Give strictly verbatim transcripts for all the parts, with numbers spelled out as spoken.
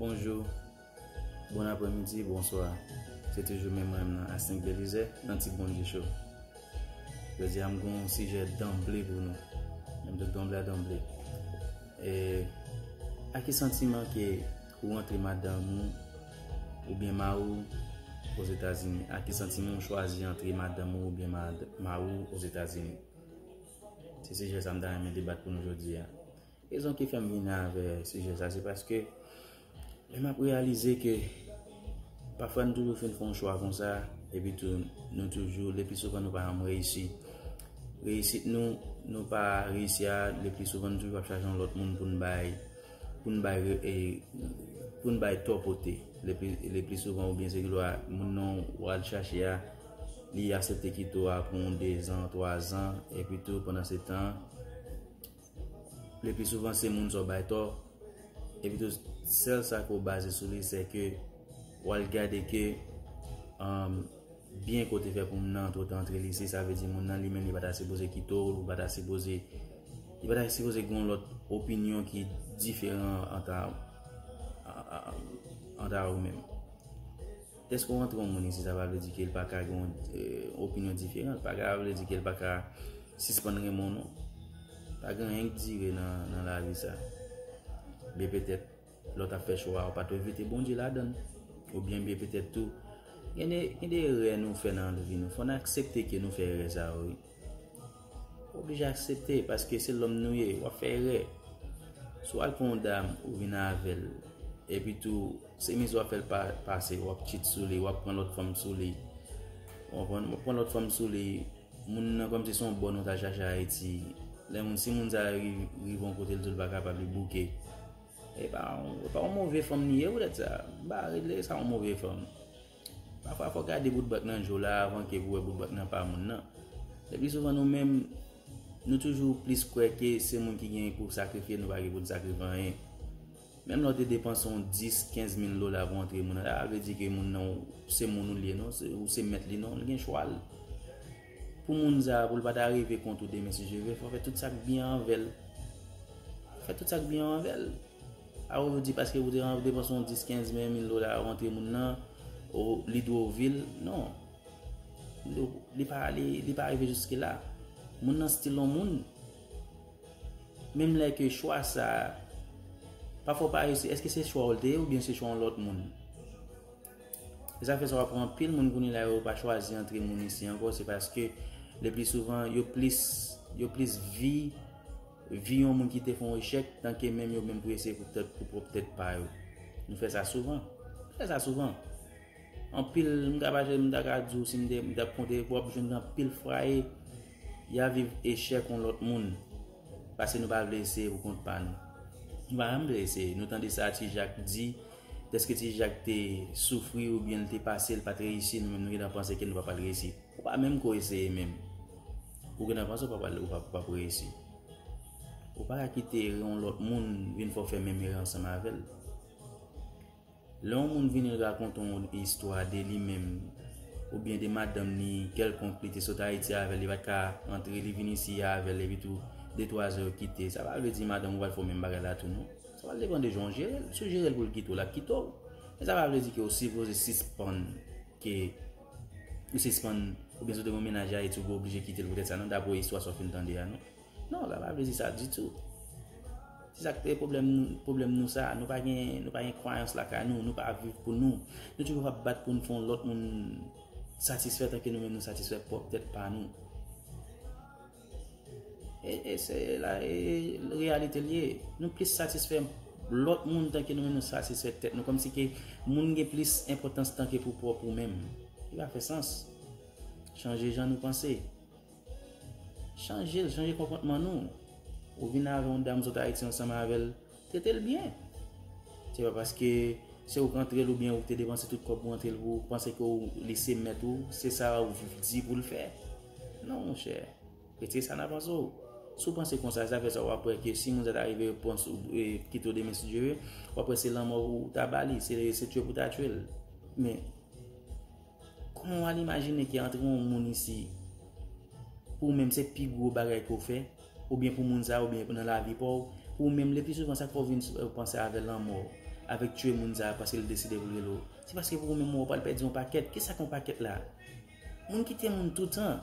Bonjou, bon aprèmidi, bonswa. Se toujou menm mwen nan Astink Belizaire nan Ti Bondye Show. Jodi a m gen yon sijè danble pou nou. Menm tout danble a danble. E, a ki santiman ke ou antre madanm ou oubyen mari w Ozetazini? A ki santiman ou chwazi antre madanm ou oubyen mad- mari w Ozetazini? Se sijè sa m ta renmen debat pou nou jodi a. Rezon ki fè m vin avè sijè sa, se paske lè m ap reyalize ke pafwa nou toujou fin fè yon chwa konsa, epi tou nou toujou, le pli souvan nou pa janm reyisi. Reyisit nou, nou pa reyisi a, le pli souvan nou toujou ap chache yon lòt moun pou n bay, pou n bay, e, pou n bay tò pote. Le pli, le pli souvan, oubyen se ki lwa moun nan w al chache a, li aksepte kite w a pou yon dezan, twazan, epi tou pandan se tan, le pli souvan se moun sa w bay tò, epi tou sèl sa ke w baze sou li, se ke w al gade ke, um, byen ke w te fè pou moun nan, antretan antre li, se sa vle di moun nan li menm li pa ta sipoze kite w, li pa ta sipoze, li pa ta sipoze gen yon lòt opinyon ki diferan ant a, a, a, ant a ou menm. Dèske w antre yon moun isi, sa pa vle di ke l pa ka gen yon, eh, opinyon diferan. Pa ka vle di ke l pa ka sispann renmen w non. Pa gen anyen k dire nan, nan lavi sa. Men petèt, lè w t ap fè chwa a, ou pa t envite Bondye ladan l. Oubyen byen petèt tou, gen de, gen de erè nou fè nan vi nou. Fò n aksepte ke nou fè erè sa yo, wi. Ou oblije aksepte, paske se lòm nou ye, w ap fè erè. Si w al pran yon dam, ou vin avè l, epi tou, se mize w ap fè l pa, pase, w ap cheat sou li, w ap pran lòt fanm sou li. W konprann? W ap pran lòt fanm sou li, moun nan kòmsi se yon bòn ou t al chache Ayiti. Lè moun, si moun sa a ri- rive yon kote, l di w l pa kapab, li bouke. E pa, e pa yon move fanm li ye poutèt sa. M pa rele sa yon move fanm. Pafwa, fò w gade bout bak nan je w la avan ke pou w wè bout bak nan pa moun nan. Le pli souvan, nou menm, nou toujou plis kwè ke se moun ki gen pou sakrifye, nou pa gen pou n sakrifye anyen. Menm lè w te depanse yon dis, kenz mil dola pou antre moun nan, sa pa vle di ke moun nan, se moun ou li ye non, se, ou se mèt li non, li gen chwa l. Pou moun sa a, pou l pa ta rive kont ou demen si Dye vle, fò w fè tout sa k byen anvè l. Fè tout sa k byen anvè l. A ou di paske ou te depanse yon dis, kenz, ven mil dola rantre moun nan, ou li dwe w vi l. Non. Li, li pa, li, li pa rive jiske la. Moun nan still yon moun. Menm lè ke chwa sa a, pafwa w pa reyisi, èske se chwa w te ye oubyen se chwa yon lòt moun? E sa fè sa w ap wè anpil moun kounye la yo pa chwazi antre moun isi ankò, se paske le pli souvan yo plis, yo plis vi, vi yon moun ki te fè yon echèk, tanke menm yo menm pou eseye pou tèt, pou pwòp tèt pa yo. Nou fè sa souvan. Nou fè sa souvan. Anpil, m ka pa, m ta ka di w, si m te, m t ap konte, w ap jwenn anpil fwaye, y a viv echèk yon lòt moun, paske nou pa vle eseye pou kont pa nou. Nou pa janm vle eseye. Nou tande sa Ti Jak di, dèske Ti Jak te soufri oubyen l te pase, l pa t reyisi, nou menm nou gentan panse ke nou pa pral reyisi. Ou pa menm ko eseye menm. Ou gentan panse ou pa pral, ou pa, ou pa pou reyisi. Ou pa ka kite yon lòt moun vin fè w fè menm erè ansanm avè l. Lè yon moun vini rakonte yon istwa de li menm, oubyen de madanm li kèlkonk, li te sot Ayiti avè l, li pa t ka antre, li vin isi avè l, epi tou de twa zè yo kite, sa pa vle di madanm ou pral fè w menm bagay la tou non. Sa pral depann de jan w jere l. Si w jere l pou l kite w, l ap kite w. Men sa pa vle di ke w sipoze sispann, ke ou sispann, oubyen si w te gen yon mennaj Ayiti, ou oblije kite l poutèt sa non, dapre istwa sa w fin tande a non. Non, sa pa vle di sa ditou. Se sa k te pwoblèm nou, pwoblèm nou sa. Nou pa gen, nou pa gen kwayans lakay nou, nou pa viv pou nou. Nou toujou ap bat pou n fè yon lòt moun satisfè tanke nou menm nou satisfè pwòp tèt pa nou. E, e se la, e reyalite l ye. Nou plis satisfè lòt moun tanke nou menm nou satisfè tèt nou. Kòmsi ke moun gen plis enpòtans tanke pou pwòp ou menm. Li pa fè sans. Chanje jan nou panse. Chanje l, chanje konpòtman nou. Ou vin avè yon dam sot Ayiti ansanm avè l, trete l byen. Se pa paske se ou k antre l oubyen ou te depanse tout kòb pou antre l pou ou panse ke ou, li se mèt ou, se sa ou di pou l fè. Non, monchè. Retire sa nan panse w. Si w panse konsa, sa fè sa w ap wè ke si moun sa ta rive panse, e, kite w demen si Dye vle, w ap wè se lanmò ou ta ba li, se, se tye pou ta tye l. Men, kòman w al imajine ke antre yon moun isi, pou ou menm se pi gwo bagay ke w fè, oubyen pou moun sa, oubyen nan lavi pa w, pou ou menm, le pli souvan sa k fè w vin panse avè lanmò, avèk tchwe moun sa a paske l deside pou l rele w. Se paske pou ou menm ou pral pèdi yon pakèt. Kisa k yon pakèt la? Moun kite moun toutan.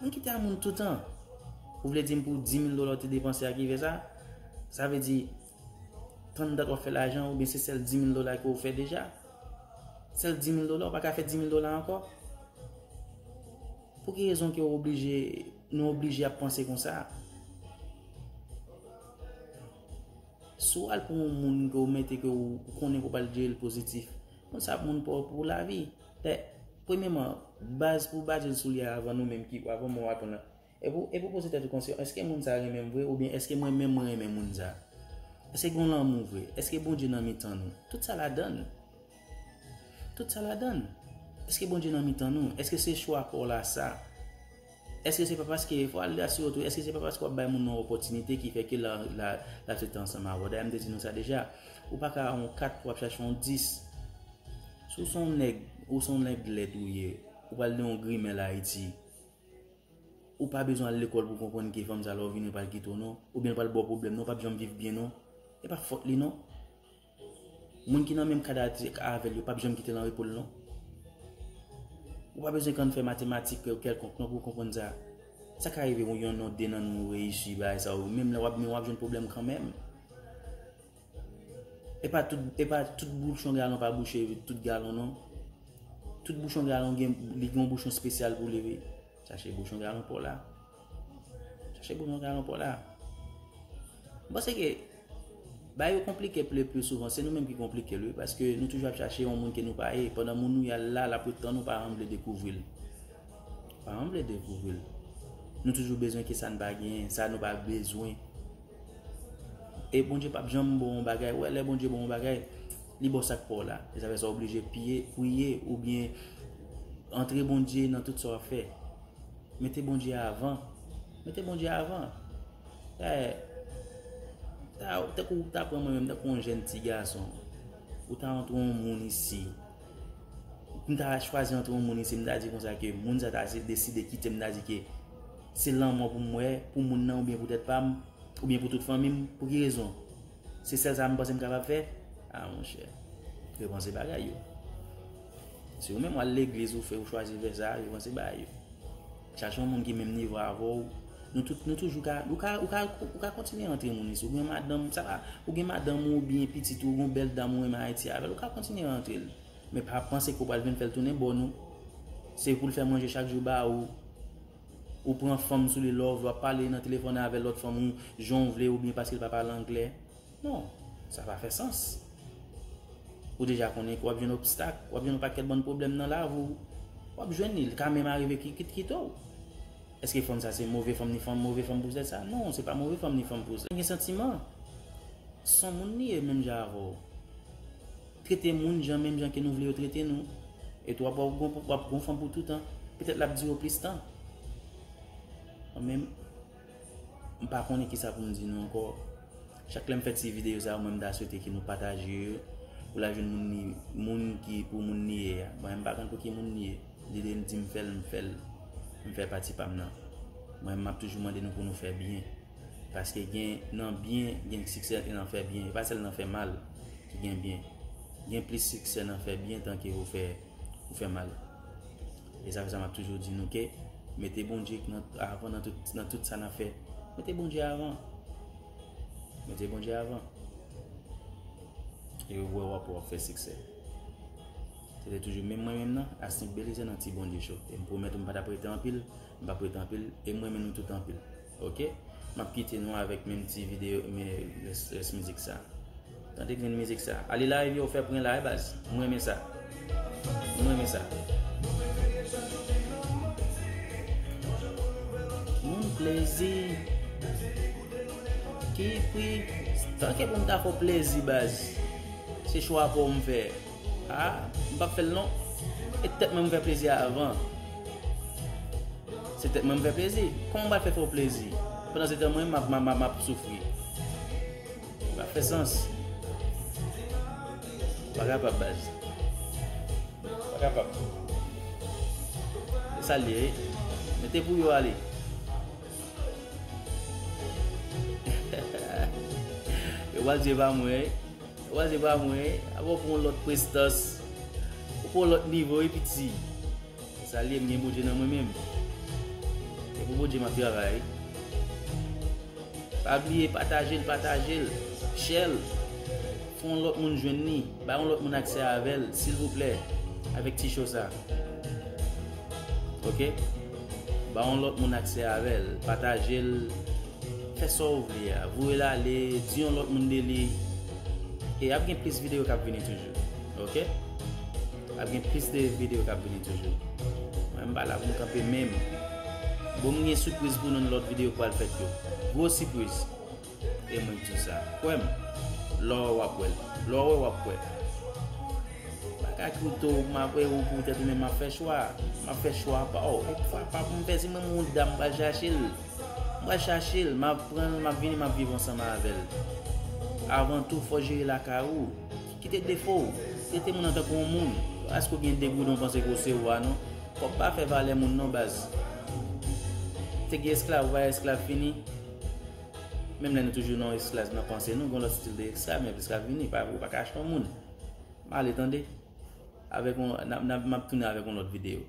Moun kite a moun toutan. Ou vle di m pou dis mil dola w te depanse a ki fè sa? Sa vle di, tann dat w ap fè lajan, oubyen se sèl dis mil dola ke w fè deja? Sèl dis mil dola, ou pa ka fè dis mil dola ankò? Pou ki rezon ke w oblije, nou oblije ap panse konsa? Si w al pou yon moun ke w mete ke w, ou konnen ke w pral jere l pozitif, moun sa ap moun pa w pou lavi. Lè, premyèman, baz pou w baze l sou li a avan nou menm ki, avan mwen w atann nan. Epi w, epi w poze tèt ou kesyon, èske moun sa renmen m vre oubyen èske mwen menm mwen renmen moun sa? Èske gen lanmou vre? Èske Bondye nan mitan nou? Tout sa ladann. Tout sa ladann. Èske Bondye nan mitan nou? Èske se chwa pa w la sa? Èske se pa paske, fò al asire w tou, èske se pa paske w ap bay moun nan opòtinite ki fè ke la, la, l ap sete ansanm avè w? Dayè, m te di nou sa deja, ou pa ka yon kat pou w ap chache yon dis. Si w se yon nèg, ou se yon nèg lèd ou ye, ou pral nan yon grimèl Ayiti. Ou pa bezwen al lekòl pou w konprann ke fanm sa lè w vini pral kite w non, oubyen l pral ba w pwoblèm non, w p ap janm viv byen non. E pa fòt li non. Moun ki nan menm kad avè l yo p ap janm kite l an repo l non. Ou pa bezwen konn fè matematik kèlkonk non pou w konprann sa. Sa ka rive yon, yon non de nan nou reyisi bagay sa yo, menm lè w ap, men w ap jwenn pwoblèm kanmenm. E pa tout, e pa tout bouchon galon pa bouche tout galon non. Tout bouchon galon gen, li gen yon bouchon espesyal pou li wi. Chache bouchon galon pa w la. Chache bouchon galon pa w la. M panse ke bagay yo konplike le pli souvan, se nou menm ki konplike l wi, paske nou toujou ap chache yon moun ke nou pa ye, pandan moun nou ye a la, l ap ret tann ou pa janm vle dekouvri l. Pa janm vle dekouvri l. Nou toujou bezwen ke sa n pa genyen, sa nou pa bezwen. E Bondye p ap janm ba w yon bagay. Wè, lè Bondye ba w yon bagay, li ba w sa k pa w la. E sa fè sa w oblije piye, priye, oubyen antre Bondye nan tout sa w ap fè. Mete Bondye avan. Mete Bondye avan. Dayè, ta, tankou w ta pran mwen menm, tankou yon jèn ti gason. Ou ta antre yon moun isi. M ta chwazi antre yon moun isi, m ta di konsa ke moun sa ta deside kite m, m ta di ke se lanmò pou m wè, pou moun nan oubyen pou tèt pa m, oubyen pou tout fanmi m. Pou ki rezon? Se sèl sa m panse m kapab fè? A, monchè. Repanse bagay yo. Si ou menm w al legliz, ou fè, ou chwazi fè sa, repanse bagay yo. Chache yon moun ki menm nivo avè w. Nou tout, nou toujou ka, ou ka, ou ka, ou ka kontinye antre moun isi. Ou gen madanm, sa va, ou gen madanm ou oubyen pitit ou, ou gen bèl dam ou renmen Ayiti avè l, ou ka kontinye antre l. Men pa panse ke w pral vin fè l tounen bòn ou. Se pou l fè manje chak jou ba ou. Ou pran fanm sou li lè w vle, w ap pale nan telefòn avè lòt fanm ou jan w vle oubyen paske l pa pale anglè. Non, sa pa fè sans. Ou deja konnen ke w ap jwenn obstak, w ap jwenn yon pakèt bann pwoblèm nan lavi w. W ap jwenn li, li ka menm arive ki, ki, kite w. Èske fanm sa se move fanm, ni fanm, move fanm pou sèt sa? Non, se pa move fanm ni fanm pou sèt. Gen santiman. Se yon moun li ye menm jan avè w. Trete moun jan, menm jan ke nou vle yo trete nou. E tou w ap, w ap gon, w ap gon fanm pou toutan. Petèt l ap dire w plis tan. Mwen menm, m pa konnen kisa pou m di nou ankò. Chak lè m fè ti videyo sa yo, mwen m ta swete ke nou pataje yo. Pou l al jwenn moun li, moun ki pou moun li ye a. Mwen m pa konn pou ki moun li ye. Lide m di m fè l, m fè l. M fè pati pa m nan. Mwen m ap toujou mande nou pou nou fè byen. Paske gen nan byen, gen siksè e nan fè byen. E pa sèl nan fè mal ki gen byen. Gen plis siksè nan fè byen tanke ou fè, ou fè mal. E sa fè sa m ap toujou di nou ke mete Bondye nan, avan nan tout, nan tout sa n ap fè. Mete Bondye avan. Mete Bondye avan. E ou wè w ap, w ap fè siksè. Se te toujou menm mwen menm nan, Asnip Belize nan Ti Bondye Show. E m pwomèt ou m pa t ap rete anpil, m p ap rete anpil, e m renmen nou tout anpil. Oke? M ap kite nou avèk menm ti videyo, men rès, rès mizik sa. Tande grenn mizik sa. Ale live yo, fè pwen la, e baz. M renmen sa. M renmen sa. Moun plezi. Ki pri? Tanke pou m ta fè w plezi, baz. Se chwa pa w m fè. A, m p ap fè l non. E tèt mwen m fè plezi avan. Se tèt mwen m fè plezi. Kòman m pral fè fè w plezi? Pandan se tan mwen m ap, m ap, m ap, m ap soufri. Pa fè sans. Pa kapab, baz. Pa kapab. E sa l ye, wi. Mete pou yo ale. Yo pral di e pa mwen, wi. Ou pa se pa mwen, wi. Apa w pran yon lòt prestans. Ou pran yon lòt nivo, wi, piti. Sa l ye, m gen Bondye nan mwen menm. E pou Bondye m ap travay. Pa bliye pataje l, pataje l. Share l. Fè yon lòt moun jwenn li. Ba yon lòt moun aksè avè l, silvouplè. Avèk ti show sa. Ok? Ba yon lòt moun aksè avè l. Pataje l. Fè sa w vle a. Voye l ale. Di yon lòt moun de li. E ap gen plis videyo k ap vini toujou. Ok? Ap gen plis de videyo k ap vini toujou. Mwen, m pa la pou m kanpe menm. Bon, m gen sipriz pou nou, lòt videyo k pral fèt yo. Gwo sipriz. E mwen di sa. Kwè m. Lè w wè, w ap wè l. Lè w wè, w ap kwè. M pa ka koute w, m ap wè ou pou tèt ou, men m ap fè chwa. M ap fè chwa pa w. E fwa pa pou m fè, si mwen m yon dam, m pral chache l. M pral chache l, m ap pran l, m ap vini, m ap viv ansanm avè l. Avan tou, fò w jere lakay ou. Kite defo w. Trete moun antanke yon moun. Paske w gen de goudon, w panse ke w se wa, non. Kòb pa fè valè moun, non, baz. Te gen esklav, ou pa esklav fini. Menm lè nou toujou nan esklav nan panse nou, gen lòt stil de esklav, men esklav vini, pa, ou pa ka achte yon moun. M ale, tande. Avèk yon, n ap, n ap, m ap tounen avèk yon lòt videyo.